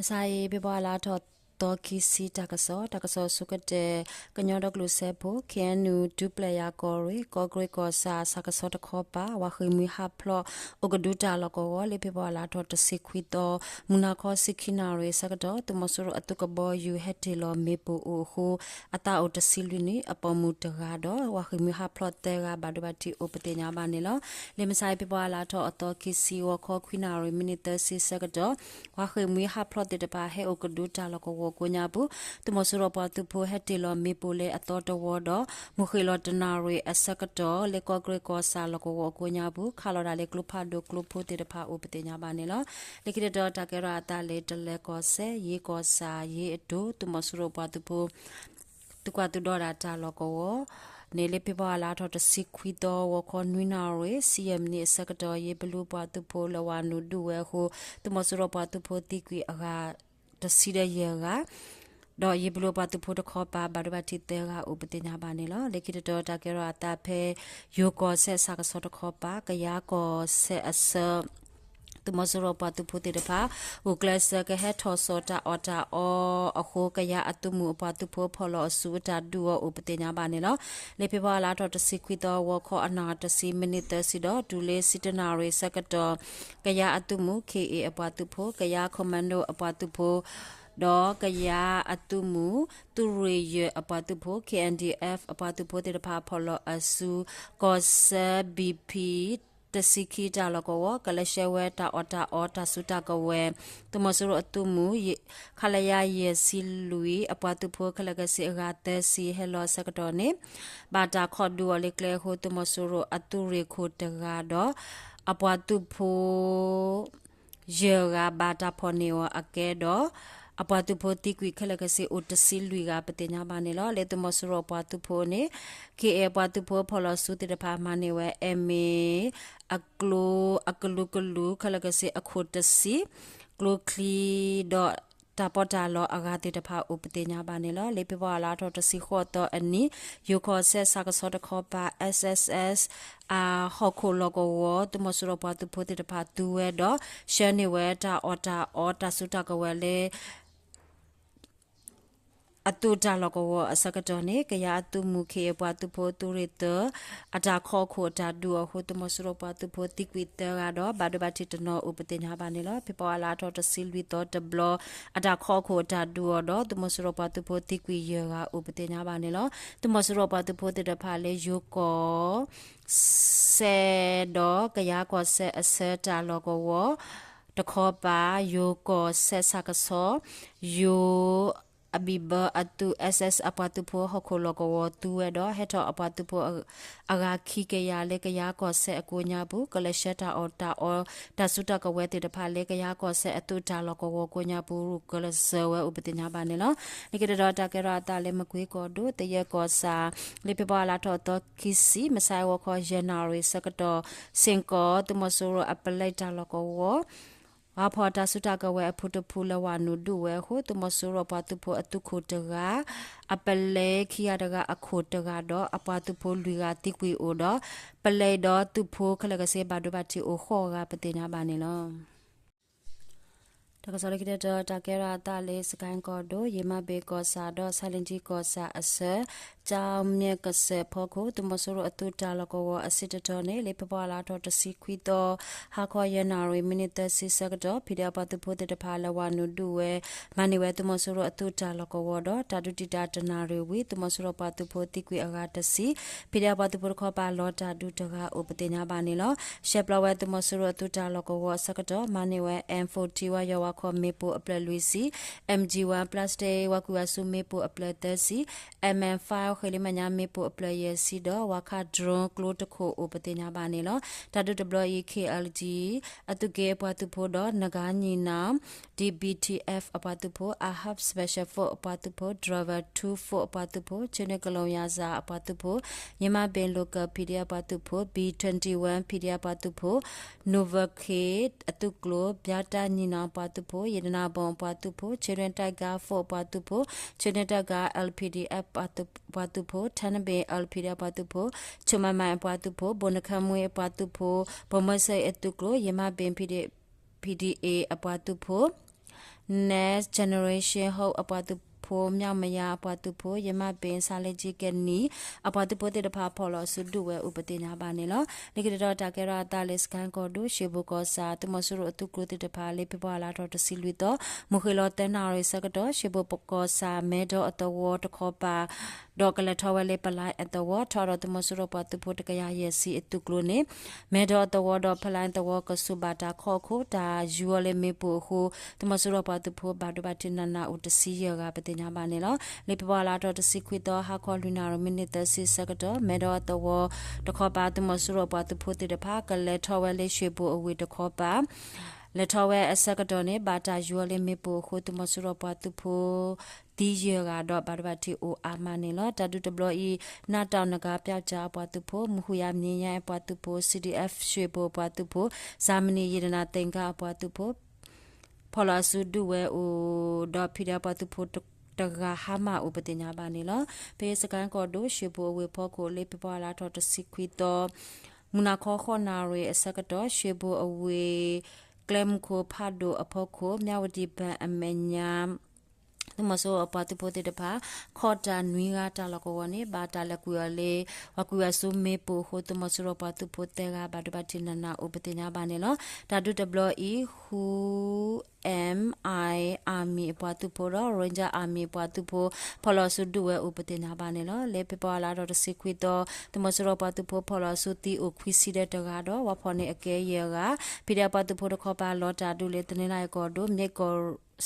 စါအံၤ ဖ့ၤဘြူၤအါလါထီၣ်သီခံဆံ တၢ်ကစီၣ်, တၢ်ကစီၣ်ဆိကတၢၢ်, ကညီဒီကလုာ်စၢဖှိၣ် ခ့ၣ်အဲၣ်ယူၣ် ဒူပျဲၢ်ယၤကီၢ်ရ့ၣ် ကီၢ်ကရ့ၣ်ကီၢ်ဆၣ် ဆၣ်ကဆီတခီပၤ ဝၤဃ့ၢ်မှံဟးဖျိး အိၣ်ကဒုတၢ်လီၢ်ကဝီၤ လၢဖ့ၤဘြူၤအါလါထီၣ်တဆံခွံသီ မုၢ်နၤခီဆံခံနၣ်ရံၣ်အဆၢကတီၢ် သုးမီၤစိရိၤအသုးကဘီယူၤဟဲတ့ၢ်လီၤမ့ၣ်ပိၢ်အိၣ်အဃိ အသးအိၣ်တဆံလွံၢ်နံၣ် အပိာ်မုၣ်တဂၤဒီး ဝၤဃ့ၢ်မှံဟးဖျိးသၢဂၤ ဘၣ်ဒိဘၣ်ထံးအိၣ်ပသ့ၣ်ညါဘၣ်န့ၣ်လီၤ. လၢမုၢ်ဆါအံၤ ဖ့ၤဘြူၤအါလါထီၣ်အသီခံဆံ ဂီၤခီခွံနၣ်ရံၣ် မံးနံးသၢဆံဆၢကတီၢ် ဝၤဃ့ၢ်မှံဟးဖျိးသ့ၣ်တဖၣ် ဟဲအိၣ်ကဒုတၢ်လီၢ်ကဝီၤကိးညါပူၤ သုးမီၤစိရိၤပှၤသုးဖိဟဲတ့ၢ်လီၤမ့ၣ်ပိၢ်လၢအသီတဝီဒီး မုၢ်ဃ့ၢ်လီၤတနၣ်ရံၣ်အဆၢကတီၢ် လၢကီၢ်ကရ့ၣ်ကီၢ်ဆၣ်လီၢ်ကဝီၤအကိးညါပူၤ ခးလီၤဒၣ်လၢကျိဖးဒိၣ်ကျိဖိသ့ၣ်တဖၣ်အိၣ်ပသ့ၣ်ညါဘၣ်န့ၣ်လီၤ. လၢခံတတီၤ တၢ်ကဲထီၣ်အသးလၢတလၢၤကီၢ်စဲၣ် ယ့ကီၢ်ဆၣ် ယ့အတိၢ် သုးမီၤစိရိၤပှၤသုးဖိ သုးကွၢ်သုးဒီတၢ်လီၢ်ကဝီၤန့ၣ် လၢဖ့ၤဘြူၤအါလါထီၣ်တဆံခွံသီ ဂီၤခီနွံနၣ်ရံၣ် ဆံယဲၢ်မံးနံးအဆၢကတီၢ် ယ့ဘလူအပှၤသုးဖိလၢဝၤနုာ်ဒုးဝဲအဃိ သုးမီၤစိရိၤပှၤသုးဖိသံကွံာ်အဂၤတဆံဒီးယဲၢ်ဂၤ ဒီးယ့ဘလူအပှၤသုးဖိတခီပၤ ဘၣ်ဒိဘၣ်ထံးသၢဂၤအိၣ်ပသ့ၣ်ညါဘၣ်န့ၣ်လီၤ. လၢခံတတီၤ တၢ်ကဲထီၣ်အသးဖဲ ယိၤကီၢ်စဲၣ်ဆၣ်ကဆီတခီပၤ ကယၤကီၢ်စဲၣ်အဆၢ သုးမီၤစိရိၤပှၤသုးဖိသ့ၣ်တဖၣ် ဂုာ်ကျဲးစၢးကဟဲထီၣ်စိာ်တၢ်အီၣ်တၢ်အီအဃိ ကယၤအသုးမုၢ်အပှၤသုးဖိဖီၣ်လီၤအစုအတၢ်ဒုးအီၤအိၣ်ပသ့ၣ်ညါဘၣ်န့ၣ်လီၤ. လၢဖ့ၤဘြူၤအါလါထီၣ်တဆံခွံသီ ဂီၤခီအနၣ်တဆံ မံးနံးသၢဆံဒီး တုၤလၢဆံတနၣ်ရံၣ်ဆၢကတီၢ် ကယၤအသုးမုၢ် ခ့ၣ်အ့ၣ်အပှၤသုးဖိ ကယၤ commando အပှၤသုးဖိ ဒီးကယၤအသုးမုၢ် သုးရ့ၣ်ယဲၢ်အပှၤသုးဖိ ခ့ၣ်အဲၣ်ဒံၣ်အဲၣ် အပှၤသုးဖိသ့ၣ်တဖၣ်ဖီၣ်လီၤအစု ကီၢ်စဲၣ် ဘံၣ်ဖံၣ် တဆံခံတၢ်လီၢ်ကဝီၤ ကလဲၤဆှၢဝဲတၢ်အီၣ်တၢ်အီတၢ်စုတၢ်ကဝဲၤ သုးမီၤစိရိၤအသုးမုၢ် ခလရ ယဲၢ်ဆံလွံၢ် အပှၤသုးဖိခဲလၢာ်ခဲဆ့အဂၤသၢဆံ ဟဲလီၤအဆၢကတီၢ်န့ၣ် ဘၣ်တၢ်ခိးဒုးအီၤလၢကျဲအဃိ သုးမီၤစိရိၤအသုးရ့ၣ်ခိၣ်တဂၤဒီး အပှၤသုးဖိ ယဲၢ်ဂၤ ဘၣ်တၢ်ဖီၣ်န့ၢ်အီၤအကဲဒီး အပှၤသုးဖိသံကွံာ်ခဲလၢာ်ခဲဆ့အိၣ်တဆံလွံၢ်ဂၤ ပသ့ၣ်ညါဘၣ်န့ၣ်လီၤ. လၢသုးမီၤစိရိၤအပှၤသုးဖိန့ၣ် ခ့ၣ်အ့ၣ်အပှၤသုးဖိဖီၣ်လီၤစုသ့ၣ်တဖၣ် မၤန့ၢ်ဝဲ MA အကျိ အကလုာ်ကလုာ်ခဲလၢာ်ခဲဆ့အခိၣ်တဆံ ကျိချံ ဒီးတၢ်ပီးတၢ်လီအဂၤသ့ၣ်တဖၣ်အိၣ်ပသ့ၣ်ညါဘၣ်န့ၣ်လီၤ. လၢဖ့ၤဘြူၤအါလါထီၣ်တဆံဃိးသီအနံၤ ယိၤကီၢ်စဲၣ်ဆၣ်ကဆီတခီပၤ SSS အဟီၣ်ခိၣ်လီၢ်ကဝီၤ သုးမီၤစိရိၤပှၤသုးဖိသ့ၣ်တဖၣ်သူဝဲဒီး ဆှၢန့ၢ်ဝဲတၢ်အီၣ်တၢ်အီတၢ်စုတၢ်ကဝဲၤလၢ အသုးတၢ်လီၢ်ကဝီၤအဆၢကတီၢ်န့ၣ် ကယၤအသုးမုၢ် ခ့ၣ်အ့ၣ်ပှၤသုးဖိသုးရ့ၣ်သၢ အတၢ်ခိးအခိၣ်အတၢ်ဒုးအီၤအဃိ သုးမီၤစိရိၤပှၤသုးဖိသံကွံာ်သၢဂၤဒီး ဘၣ်ဒိဘၣ်ထံးတနီၤအိၣ်ပသ့ၣ်ညါဘၣ်န့ၣ်လီၤ. ဖ့ၤဘြူၤအါလါထီၣ်တဆံလွံၢ်သီတဘျီ အတၢ်ခိးအခိၣ်အတၢ်ဒုးအီၤဒီး သုးမီၤစိရိၤပှၤသုးဖိသံကွံာ်ယဲၢ်ဂၤအိၣ်ပသ့ၣ်ညါဘၣ်န့ၣ်လီၤ. သုးမီၤစိရိၤပှၤသုးဖိသ့ၣ်တဖၣ်လၢယိၤကီၢ် စဲၣ်ဒီးကယၤကီၢ်စဲၣ်အဆၢတၢ်လီၢ်ကဝီၤ တခီပၤ ယိၤကီၢ်စဲၣ်ဆၣ်ကဆီ ယိၤ အဘံၣ်ဘၢအသုး SS အပှၤသုးဖိဟီၣ်ခိၣ်လီၢ်ကဝီၤသူဝဲဒီး ဟဲထီၣ်အပှၤသုးဖိ အဂၤခံကယၤလၢကယၤကီၢ်စဲၣ်အကိးညါပူၤ ကလဲၤဆှၢတၢ်အီၣ်တၢ်အီ တၢ်စုတၢ်ကဝဲၤသ့ၣ်တဖၣ်လၢကယၤကီၢ်စဲၣ်အသုးတၢ်လီၢ်ကဝီၤကိးညါပူၤ ကလဲၤဆှၢဝဲအိၣ်ပသ့ၣ်ညါဘၣ်န့ၣ်လီၤ. လၢခံတတီၤ တၢ်ကဲထီၣ်အသးလၢမကွ့ကီၢ်ဒိၣ် သယဲၢ်ကီၢ်ဆၣ် လၢဖ့ၤဘြူၤအါလါထီၣ်သီခံဆံ မုၢ်ဆါအဂီၤခီယဲၢ်နၣ်ရံၣ်ဆၢကတီၢ် စ့ၢ်ကီး သုးမီၤစိရိၤအပလဲတၢ်လီၢ်ကဝီၤ ပှၤဖီၣ်တၢ်စုတၢ်ကဝဲၤအဖုတဖုလၢဝၤနုာ်ဒုးဝဲအဃိ သုးမီၤစိရိၤပှၤသုးဖိအသုးခိၣ်တဂၤ အပလဲခံဂၤတဂၤအခိၣ်တဂၤဒီး အပှၤသုးဖိလွံၢ်ဂၤသံကွံာ်အိၣ်ဒီး ပလဲဒီးသုးဖိခဲလၢာ်ခဲဆ့ဘၣ်ဒိဘၣ်ထံးအိၣ်ဃိးဂၤပသ့ၣ်ညါဘၣ်န့ၣ်လီၤ. တၢ်ကစီၣ်လၢခံတတီၤ တၢ်ကဲထီၣ်အသးလၢစကဲၣ်ကီၢ်ဒိၣ် ယမၤဘ့ၣ်ကီၢ်ဆၣ်ဒီး ဆါလ့ကၠံကီၢ်ဆၣ်အဆၢ ကၠီမဲၣ်ကစၢၢ်ဖီခိၣ် သုးမီၤစိရိၤအသုးတၢ်လီၢ်ကဝီၤအဆံးတတီၤန့ၣ် လၢဖ့ၤဘြူၤအါလါထီၣ်တဆံခွံသီ ဟါခီယဲၢ်နၣ်ရံၣ် မံးနံးသၢဆံဆၢကတီၢ် PDF ပှၤသုးဖိသ့ၣ်တဖၣ်လၢဝၤနုာ်ဒုးဝဲ မၤန့ၢ်ဝဲသုးမီၤစိရိၤအသုးတၢ်လီၢ်ကဝီၤဒီး တၢ်ဒုးတံာ်တာ်တနၣ်ရံၣ်ဝံၤ သုးမီၤစိရိၤပှၤသုးဖိသံကွံာ်အဂၤတဆံ PDF ပှၤသုးဖိတခီပၤလီၤတၢ်ဒုးတဂၤအိၣ်ပသ့ၣ်ညါဘၣ်န့ၣ်လီၤ. ရှဲပျီဝဲသုးမီၤစိရိၤအသုးတၢ်လီၢ်ကဝီၤအဆၢကတီၢ် မၤန့ၢ်ဝဲ M forty ဝါယီၤဝါခီၣ်မ့ၣ်ပိၢ်အဖျၢၣ်လွံၢ်ဆံ, M G one plastic ဝါကွံာ်ဝါဆူမ့ၣ်ပိၢ်အဖျၢၣ်သၢဆံ, M M five ဃ့လံမဲာ်ညါမ့ၣ်ပိၢ်အဖျၢၣ်ယဲၢ်ဆံဒီး ဝါခၣ် drone ကျိတခိၣ်အိၣ်ပသ့ၣ်ညါဘၣ်န့ၣ်လီၤ. တၢ်ဒုးတဘျီအံၤ K L G အသုးက့အပှၤသုးဖိဒီး နဂါညီနောင် D B T F အပှၤသုးဖိ, Ahab Special Force အပှၤသုးဖိ, Draver two Force အပှၤသုးဖိ, ချင်းတွင်းကလီယၤစၢ်အပှၤသုးဖိ, ယမၤဘ့ၣ် Local P D F အပှၤသုးဖိ, B twenty-one P D F အပှၤသုးဖိ, Novocaine အသုးကျိၤ, ဘျါတၢ်ညီနောင်အပှၤသုးဖိ, ရတနာဘုံအပှၤသုးဖိ, ချင်းတွင်း Tiger Force အပှၤသုးဖိ, ချင်းတွင်း Tiger L P D F အပှၤသုးဖိ, ထနဘ့ၣ် L P D F အပှၤသုးဖိ, ချိုမမိုင်အပှၤသုးဖိ, ဘိၣ်နခၢမွ့အပှၤသုးဖိ, ဘိၣ်မၢစၢအသုးကျိၤ, ယမၤဘ့ၣ် P D P D A အပှၤသုးဖိ, Next Generation Hope အပှၤသုးဖိ, မြောက်မရမ်း အပှၤသုးဖိ, ရမဘ့ၣ် ဆါလ့ကၠံကနံၣ် အပှၤသုးဖိသ့ၣ်တဖၣ် ဖီၣ်လီၤအစုဒုးဝဲအိၣ် ပသ့ၣ်ညါဘၣ်န့ၣ်လီၤ. လၢခံတတီၤ တၢ်ကဲထီၣ်အသးလၢ စကဲၣ်ကီၢ်ဒိၣ် ရှ့ၣ်ဘိၣ်ကီၢ်ဆၣ် သုးမီၤစိရိၤအသုးကျိၤသ့ၣ်တဖၣ် လၢဖ့ၤဘြူၤအါလါထီၣ်တဆံလွံၢ်သီ မုၢ်ဃ့ၢ်လီၤသၢနၣ်ရံၣ်အဆၢကတီၢ် ရှ့ၣ်ဘိၣ်ကီၢ်ဆၣ် မဲဒီအသဝီတခီပၤ ဒီးကလဲၤထီၣ်ဝဲလၢ ဖလါအသဝီ ထီၣ်ဒီးသုးမီၤစိရိၤပှၤသုးဖိတကယၤယဲၢ်ဆံအသုးကျိၤန့ၣ် မဲဒီအသဝီဒီးဖလါအသဝီကဆူးဘၣ်တၢ်ခီၣ်အခိၣ် တၢ်ယူၤအီၤလၢမ့ၣ်ပိၢ်အဃိ သုးမီၤစိရိၤပှၤသုးဖိဘၣ်ဒိဘၣ်ထံးနးနးအိၣ်တဆံယဲၢ်ဂၤ ပသ့ၣ်ညါဘၣ်န့ၣ်လီၤ. လၢဖ့ၤဘြူၤအါလါထီၣ်တဆံခွံသီ ဟါခီလွံၢ်နၣ်ရံၣ် မံးနံးသၢဆံအဆၢကတီၢ် မဲဒီအသဝီတခီပၤ သုးမီၤစိရိၤပှၤသုးဖိသ့ၣ်တဖၣ် ကလဲၤထီၣ်ဝဲလၢရှ့ၣ်ဘိၣ်အဝ့ၢ်တခီပၤ လဲၤထီၣ်ဝဲအဆၢကတီၢ်န့ၣ် ဘၣ်တၢ်ယူၤအီၤလၢမ့ၣ်ပိၢ်အဃိ သုးမီၤစိရိၤပှၤသုးဖိ သံယဲၢ်ဂၤဒီး ဘၣ်ဒိဘၣ်ထံးအိၣ်အါမးန့ၣ်လီၤ. တၢ်ဒုးတဘျီအံၤ နၢ်တၢ်နဂၤ ပျောက်ကျား အပှၤသုးဖိ, မုၢ်ဟူယၤမံယါ အပှၤသုးဖိ, C D F ရှ့ၣ်ဘိၣ်အပှၤသုးဖိ, စၢ်မနံၣ် ယတနၣ်သ့ၣ်ကါ အပှၤသုးဖိ ဖီၣ်လီၤအစုဒုးဝဲအိၣ်ဒီး ဖံးဒဲး အပှၤသုးဖိတဂၤဟါမၢ်အိၣ် ပသ့ၣ်ညါဘၣ်န့ၣ်လီၤ. ဖဲစကဲၣ်ကီၢ်ဒိၣ် ရှ့ၣ်ဘိၣ်အဝ့ၢ်ဖီခိၣ် လၢဖ့ၤဘြူၤအါလါထီၣ်တဆံခွံသီ မုၢ်နၤခီဃိးနၣ်ရံၣ်အဆၢကတီၢ် ရှ့ၣ်ဘိၣ်အဝ့ၢ် ကျဲမုၢ်ခိၣ်ဖးဒိၣ်အဖီခိၣ် မၠၣ်ဝတံၣ်ဘၢၣ်အမဲာ်ညါ သုးမီၤစိရိၤအပှၤသုးဖိသ့ၣ်တဖၣ် ခီၣ်တၢ်နွံဂၤတၢ်လီၢ်ကဝီၤန့ၣ် ဘၣ်တၢ်လဲၤကွံာ်အီၤလၢ ပှၤကွံာ်အီၤဆူမ့ၣ်ပိၢ်အဃိ သုးမီၤစိရိၤပှၤသုးဖိသၢဂၤ ဘၣ်ဒိဘၣ်ထံးနးနးအိၣ် ပသ့ၣ်ညါဘၣ်န့ၣ်လီၤ. တၢ်ဒုးတဘျီအံၤ ဃု M I Army အပှၤသုးဖိဒီး Ranger Army အပှၤသုးဖိ ဖီၣ်လီၤအစုဒုးဝဲအိၣ် ပသ့ၣ်ညါဘၣ်န့ၣ်လီၤ. လၢဖ့ၤဘြူၤအါလါထီၣ်တဆံခွံသီ သုးမီၤစိရိၤပှၤသုးဖိဖီၣ်လီၤအစုသံအိၣ်ခွံဆံဒီးတဂၤဒီး ဝးဖီၣ်န့ၢ်အကဲယဲၢ်ဂၤ, ဖံးဒဲးအပှၤသုးဖိတခီပၤလီၤတၢ်ဒုးလၢ တနီသရံၣ်ကီၢ်ဒိၣ် မ့ၢ်ကီၢ်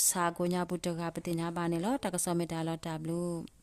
ဆၣ်ကိးညါပူၤတဂၤ ပသ့ၣ်ညါဘၣ်န့ၣ်လီၤ. တၢ်ကစီၣ်မ့ၢ်တၢ်လီၤတၢ်ဘျုး